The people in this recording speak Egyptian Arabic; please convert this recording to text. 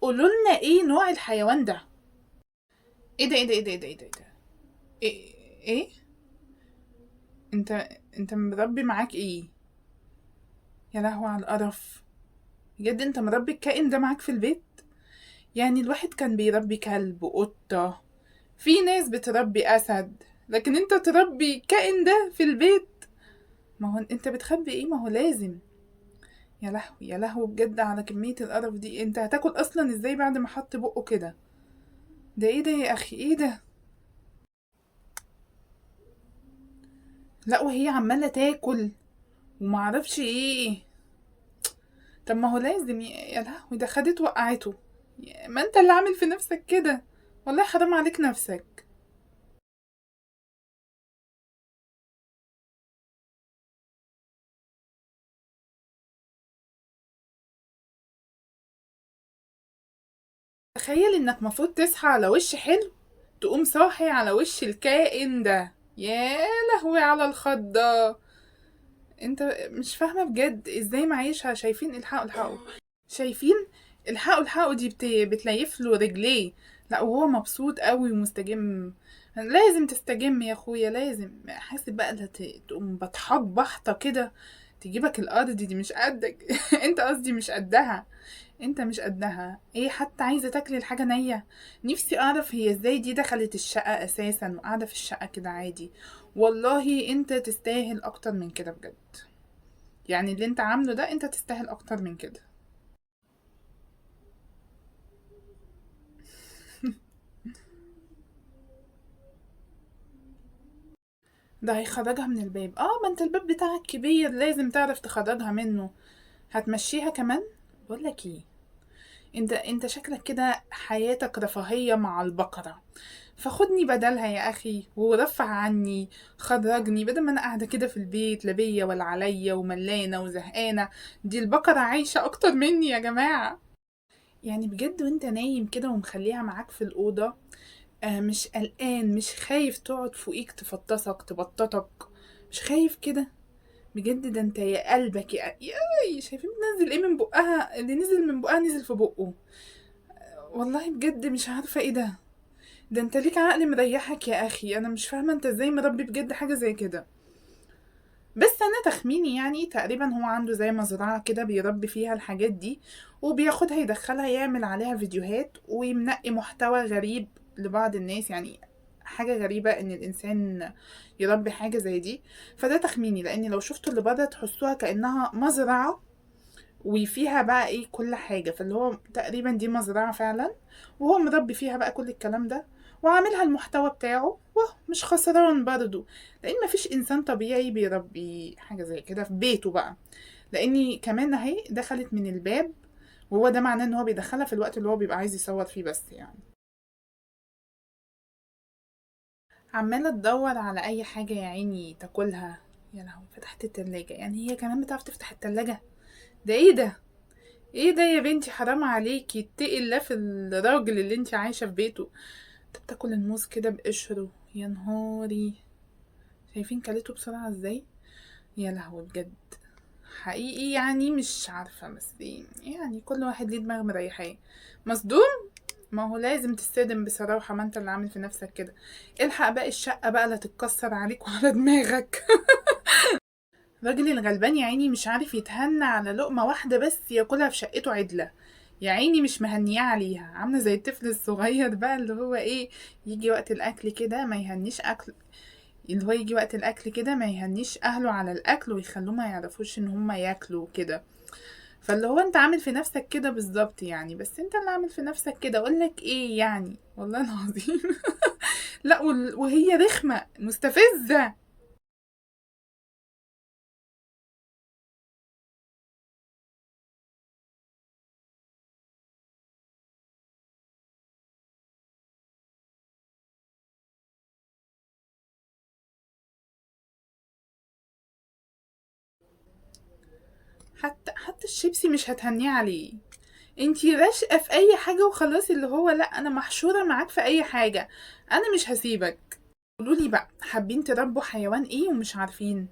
قولوا لنا ايه نوع الحيوان ده. ايه ده ايه ده ايه ده ايه ده ايه ده ايه ده؟ ايه؟ إيه؟ انت انت مربي معاك ايه؟ يا لهوي على القرف، بجد انت مربي الكائن ده معاك في البيت؟ يعني الواحد كان بيربي كلب وقطة، في ناس بتربي أسد، لكن انت تربي الكائن ده في البيت؟ ما هو انت بتخبي ايه؟ ما هو لازم. يا لهوي يا لهوي بجد على كمية القرف دي. انت هتاكل اصلا ازاي بعد ما حط بقه كده؟ ده ايه ده يا اخي، ايه ده؟ لا وهي عمالة تاكل ومعرفش ايه. طب ما هو لازم يا لهوي، ده خدت وقعته. ما انت اللي عامل في نفسك كده، والله حرام عليك نفسك. تخيل انك مفروض تصحى على وش حلو، تقوم صاحي على وش الكائن ده. يا لهوي على الخضة. انت مش فاهمة بجد ازاي معيشها. شايفين؟ الحقوا الحقوا، شايفين؟ الحقوا الحقوا، دي بتليف له رجليه. لا وهو مبسوط قوي ومستجم. لازم تستجم يا اخويا، لازم. حاسب بقى لا تقوم بطحاك بحطة كده تجيبك الارض، دي مش قدك. انت قصدي مش قدها، انت مش قدها. ايه حتى عايزه تاكلي الحاجة نيه؟ نفسي اعرف هي ازاي دي دخلت الشقة اساسا وقاعدة في الشقة كده عادي. والله انت تستاهل اكتر من كده بجد، يعني اللي انت عامله ده انت تستاهل اكتر من كده. ده هيخرجها من الباب. اه ما انت الباب بتاعك كبير، لازم تعرف تخرجها منه. هتمشيها كمان؟ بقولك ايه، انت شكلك كده حياتك رفاهية مع البقرة، فخدني بدلها يا اخي ورفع عني، خرجني بدل ما انا قاعدة كده في البيت لا بيا ولا عليا وملانة وزهقانة. دي البقرة عايشة اكتر مني يا جماعة. يعني بجد وانت نايم كده ومخليها معاك في الأوضة، مش قلقان، مش خايف تقعد فوقيك تفطسك تبططك، مش خايف كده بجد؟ ده انت يا قلبك يا ياي، شايفين بتنزل ايه من بقها؟ اللي نزل من بقها نزل في بقه. والله بجد مش عارفة ايه ده. ده انت ليك عقل مريحك يا اخي، انا مش فاهمة انت ازاي مربي بجد حاجة زي كده. بس انا تخميني يعني تقريبا هو عنده زي مزرعة كده بيربي فيها الحاجات دي، وبياخدها يدخلها يعمل عليها فيديوهات وينقي محتوى غريب لبعض الناس. يعني حاجة غريبة ان الانسان يربي حاجة زي دي، فده تخميني، لان لو شفتوا اللي بره تحسوها كأنها مزرعة وفيها بقى ايه كل حاجة، فاللي هو تقريبا دي مزرعة فعلا وهو مربي فيها بقى كل الكلام ده وعاملها المحتوى بتاعه، وهو مش خسران برضه، لان مفيش انسان طبيعي بيربي حاجة زي كده في بيته بقى. لاني كمان اهي دخلت من الباب، وهو ده معناه ان هو بيدخلها في الوقت اللي هو بيبقى عايز يصور فيه بس. يعني عمالة تدور على اي حاجة يا عيني تاكلها. يا لهوي فتحت التلاجة، يعني هي كمان بتعرف تفتح التلاجة؟ ده ايه ده؟ ايه ده يا بنتي؟ حرام عليكي، اتقي الله في الراجل اللي انتي عايشة في بيته. انت بتاكل الموز كده بقشره، يا نهاري. شايفين كلته بسرعة ازاي؟ يا لهوي بجد حقيقي، يعني مش عارفة، بس يعني كل واحد ليه دماغ مريحاه. مصدوم؟ ما هو لازم تصدم بصراحة، ما انت اللي عامل في نفسك كده. الحق باقي الشقة بقى لا تتكسر عليك وعلى دماغك. راجل الغلبان يا عيني مش عارف يتهنى على لقمة واحدة بس ياكلها في شقته عدلة، يا عيني مش مهنياه عليها، عاملة زي الطفل الصغير بقى اللي هو ايه، يجي وقت الأكل كده ما يهنيش أكل، اللي هو يجي وقت الأكل كده ما يهنيش أهله على الأكل ويخلوه ما يعرفوش إن هما ياكلوا كده. فاللي هو انت عامل في نفسك كده بالظبط يعني، بس انت اللي عامل في نفسك كده. اقولك ايه يعني والله العظيم. لا وهي رخمة مستفزة. حتى الشيبسي مش هتهنيه عليه، انتي راشقة في اي حاجة وخلاص، اللي هو لا انا محشورة معاك في اي حاجة، انا مش هسيبك. قولولي بقى حابين تربوا حيوان ايه ومش عارفين؟